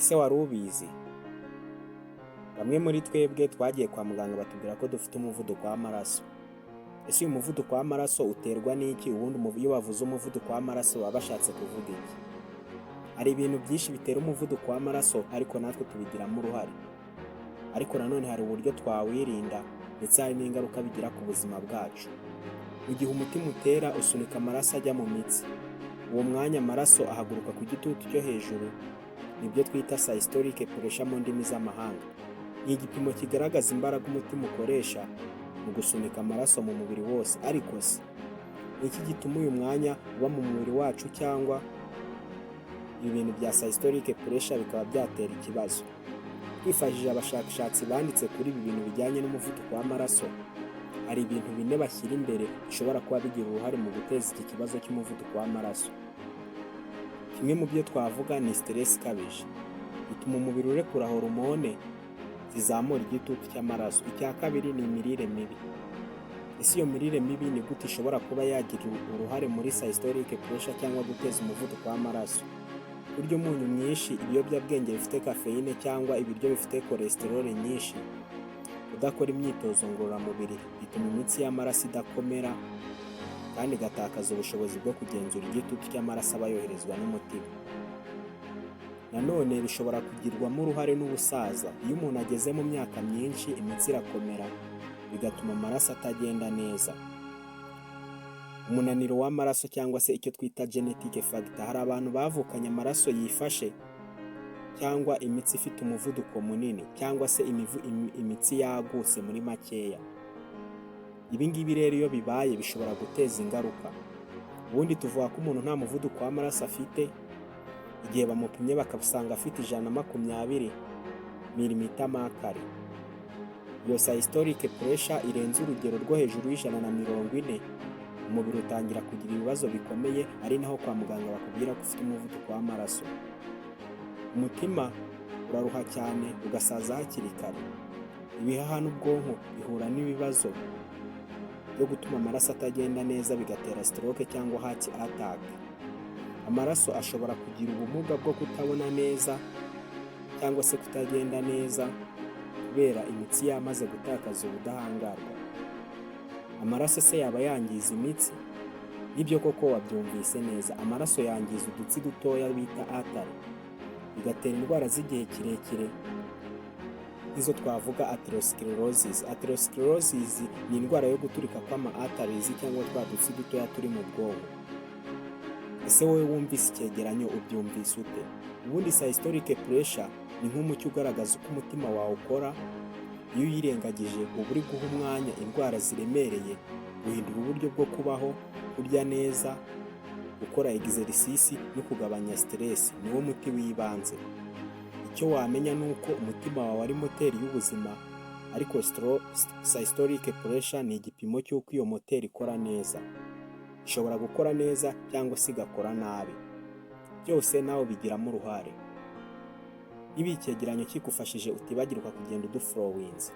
Ese wari ubizi? Bamwe muri twebwe twagiye kwa muganga batubwira ko dufite umuvuduko w'amaraso. Ese uyu muvuduko w'amaraso uterwa n'iki? Ubundi iyo bavuze umuvuduko w'amaraso baba bashatse kuvuga iki? Hari ibintu byinshi bitera umuvuduko w'amaraso, ariko natwe tubigiramo uruhare. Ariko nanone hari uburyo twawirinda, ndetse hari n'ingaruka bigira ku buzima bwacu. Mu gihe umutima utera, usunika amaraso ajya mu mitsi. Uwo mwanya amaraso ahaguruka ku gitutu cyo hejuru, nibyo twita systolic pressure mu ndimi z'amahanga. Ni igipimo kigaragaza imbaraga umutima ukoresha mu gusunika amaraso mu mubiri wose. Ariko se ni iki gituma uyu mwanya uba mu mubiri wacu, cyangwa ibi bintu bya systolic pressure bikaba byatera ikibazo? Twifashishije abashakashatsi banditse kuri ibi bintu bijyanye n'umuvuduko w'amaraso, hari ibintu bine bashyira imbere bishobora kuba bigira uruhare mu guteza iki kibazo cy'umuvuduko w'amaraso. Kimwe mu byo twavuga ni stress ikabije. Bituma umubiri urekura hormone zizamura igitutu cy'amaraso. Icya kabiri ni imirire mibi. Ese iyo mirire mibi ni gute ishobora kuba yagira uruhare muri systolic pressure cyangwa guteza umuvuduko w'amaraso? Kurya umunyu mwinshi, ibiyobyabwenge bifite caféine cyangwa ibiryo bifite cholesterol nyinshi, kudakora imyitozo ngororamubiri bituma imitsi y'amaraso idakomera kandi igatakaza ubushobozi bwo kugenzura igitutu cy'amaraso aba yoherezwa n'umutima. Nanone bishobora kugirwamo uruhare n'ubusaza. Iyo umuntu ageze mu myaka myinshi, imitsi irakomera, bigatuma amaraso atagenda neza. Umunaniro w'amaraso cyangwa se icyo twita genetic factor. Hari abantu bavukanye amaraso yifashe cyangwa imitsi ifite umuvuduko munini, cyangwa se imitsi yagutse muri makeya. Ibi ngibi rero iyo bibaye bishobora guteza ingaruka. Ubundi tuvuga ko umuntu nta muvuduko w'amaraso afite igihe bamupimye bakasanga afite 120 milimita mercury. Iyo systolic pressure irenze urugero rwo hejuru y'140, umubiri utangira kugira ibibazo bikomeye, ari naho kwa muganga bakubwira ko ufite umuvuduko w'amaraso. Umutima uraruha cyane, ugasaza hakiri kare. Ibihaha n'ubwonko bihura n'ibibazo byo gutuma amaraso atagenda neza, bigatera stroke cyangwa heart attack. Amaraso ashobora kugira ubumuga bwo kutabona neza cyangwa se kutagenda neza kubera imitsi yamaze gutakaza ubudahangarwa. Amaraso se yaba yangiza imitsi? Nibyo koko, wabyumvise neza. Amaraso yangiza udutsi dutoya bita artery, bigatera indwara z'igihe kirekire nk'izo twavuga atherosclerosis. Atherosclerosis ni indwara yo guturika kw'ama arteries cyangwa twa dutsi dutoya turi mu bwonko. Ese wowe wumvise icyegeranyo, ubyumvise ute? Ubundi systolic pressure ni nk'umucyo ugaragaza uko umutima wawe ukora. Iyo uyirengagije, uba uri guha umwanya indwara ziremereye. Guhindura uburyo bwo kubaho, kurya neza, gukora exercise no kugabanya stress niwo muti w'ibanze. Icyo wamenya ni uko umutima wawe ari moteri y'ubuzima, ariko systolic pressure ni igipimo cy'uko iyo moteri ikora neza. Ishobora gukora neza cyangwa se igakora nabi, byose nawe ubigiramo uruhare. Niba icyegeranyo kigufashije, utibagirwa kugenda udufollowinze.